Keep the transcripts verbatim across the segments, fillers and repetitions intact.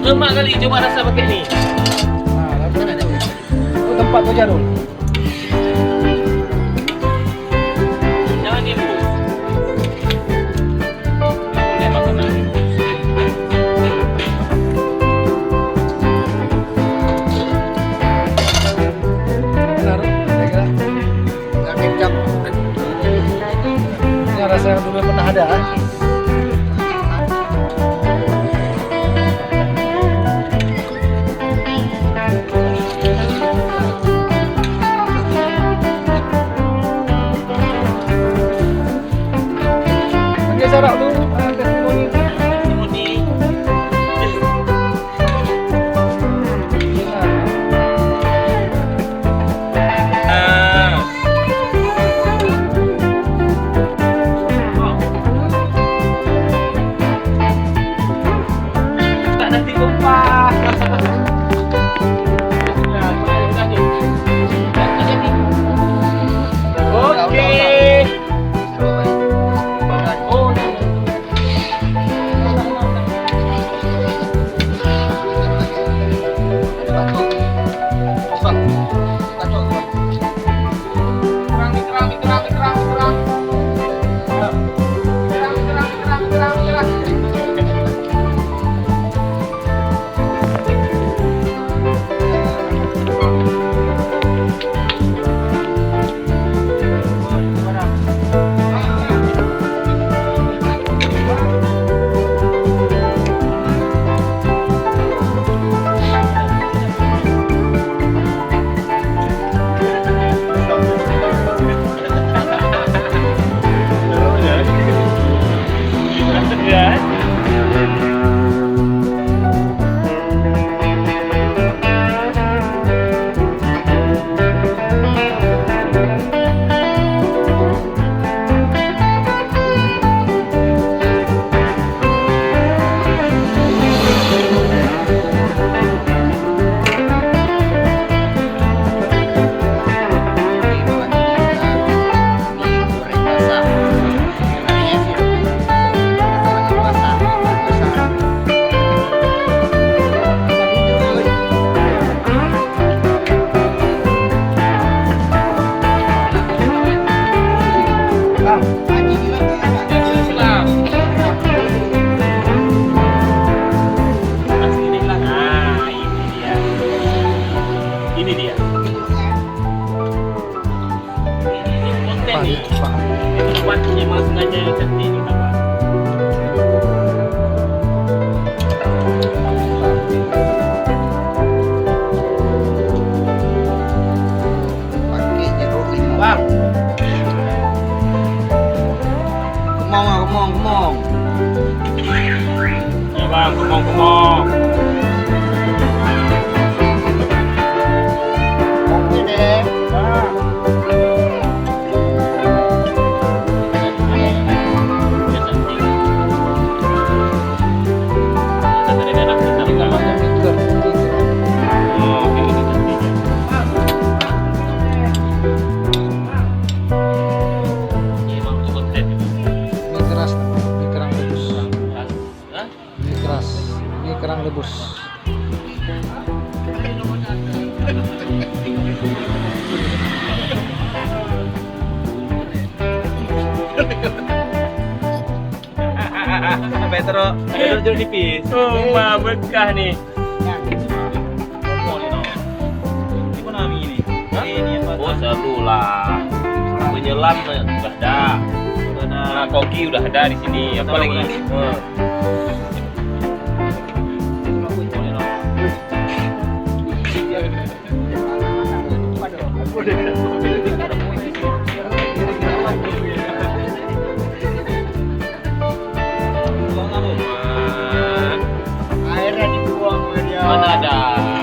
Lemak kali, coba rasa pakai ni. Oh, tempat tu jarum. Jangan dia bungkus. Boleh makan lagi. Benar, saya kira. Agak kecap. Ini rasa yang dulu pernah ada, eh. Okey, syarat tu, ah, testimoni. Testimoni. Ah. Tak ada tiga empat. Okey. Oh, Ini dia. Konten ni. Buat memang sengaja cantik ni, nampak. Pakai jeruk limau. Bang. Kemong ah, kemong, kemong. Ya, Bang, kemong, kemong. Oke deh. Bang. Ini keras, ini kerang rebus. Hah? Ini keras, ini kerang rebus. Petro, Petro jeruk nipis. Oh, ma bekah ni. Di mana Ami ni? Hah? Ini apa? Oh, selalu lah. Penyelam udah ada. Udah ada. Nah, koki udah ada di sini. Apa lagi? Udah ada. Hmm. Airnya dibuang oleh dia. Mana ada?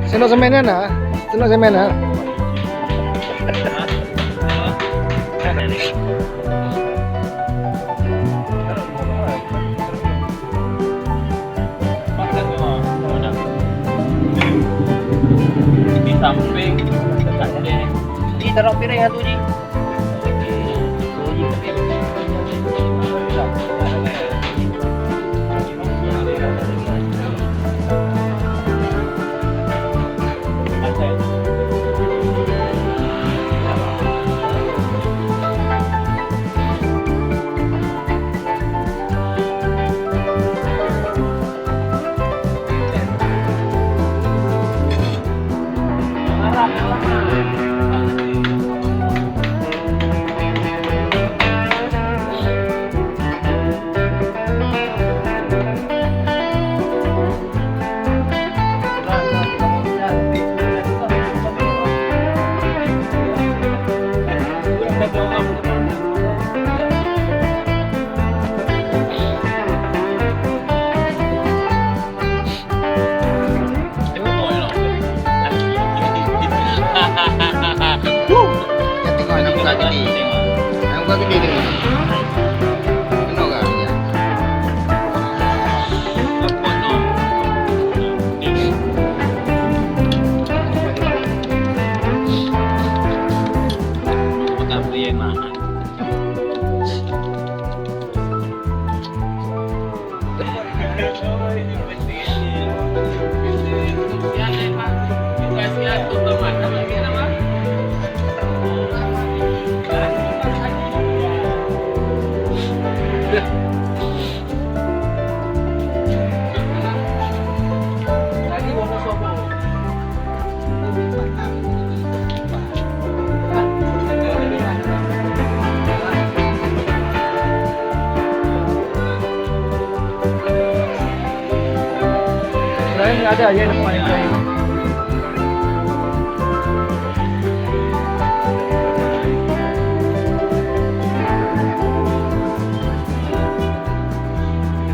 Sendok semen na? Sendok semen na? Di samping. Di taruh piring satu ji. Huh. Jangan tengok, nak buka gede. Nak buka gede tengok. Tengok ke? Ya. Lain ada ya depan yang lain.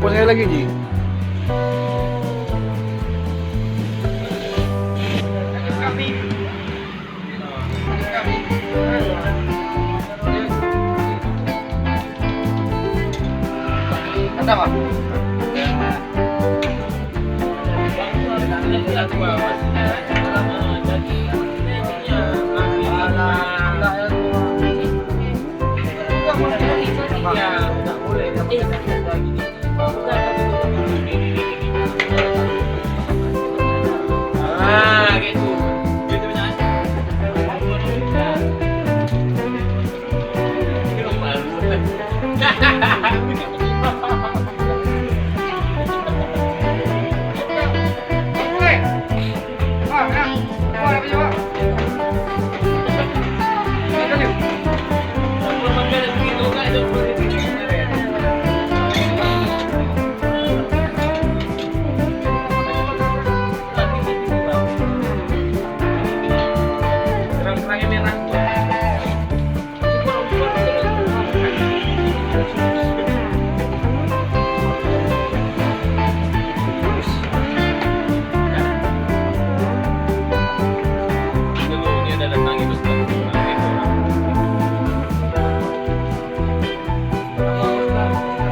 Pun saya lagi ji.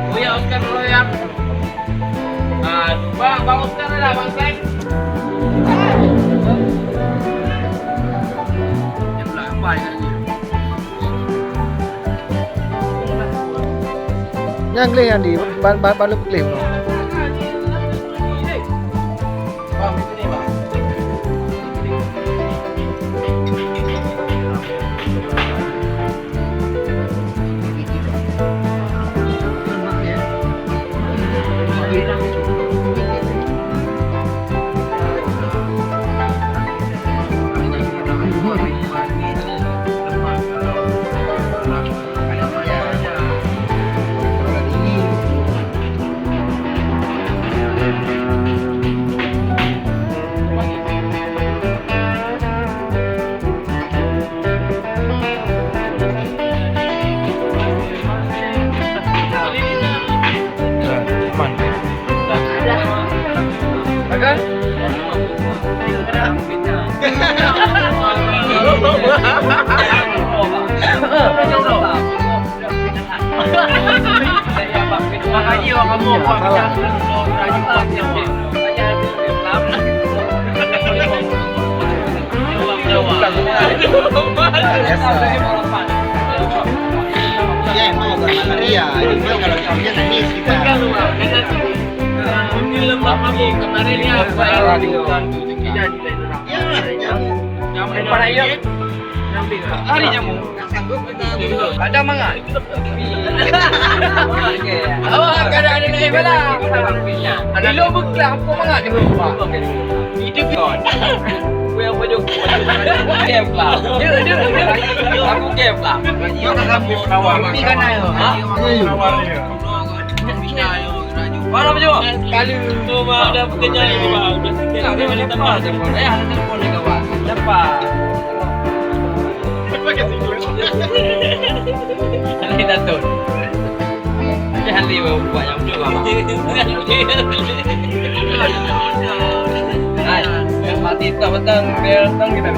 Oh ya, Oscar dulu ya. Aduh, Bang, Bang Oscar ada, Bang Seng. Nyang gleh nyan di, ban, ban, ban gleh. Dia emang bukan malaria, cuma kalau kita nangis kita. Ini lemak mabuk kemarin ya. Ya, ya. Nyamuk. Hari nyamuk. Ada mangat. Awak kada ada naik bala. Ada lo beklah apa mangat ni berubah. Itu kon. Aku yang baju. Aku game lah. Dia dia dia. Aku game lah. Tapi kan ayo. Ha? Mana baju? Kalau tu mah dah pekerja ni, Bang. Udah sikit. Tak ada telepon. Eh, ada telepon ni kawan. Siapa? Pakai sikit. Ni Datuk. Jangan dia buat yang tu, Bang. Hai, yang mati tak betul, bel tong kita.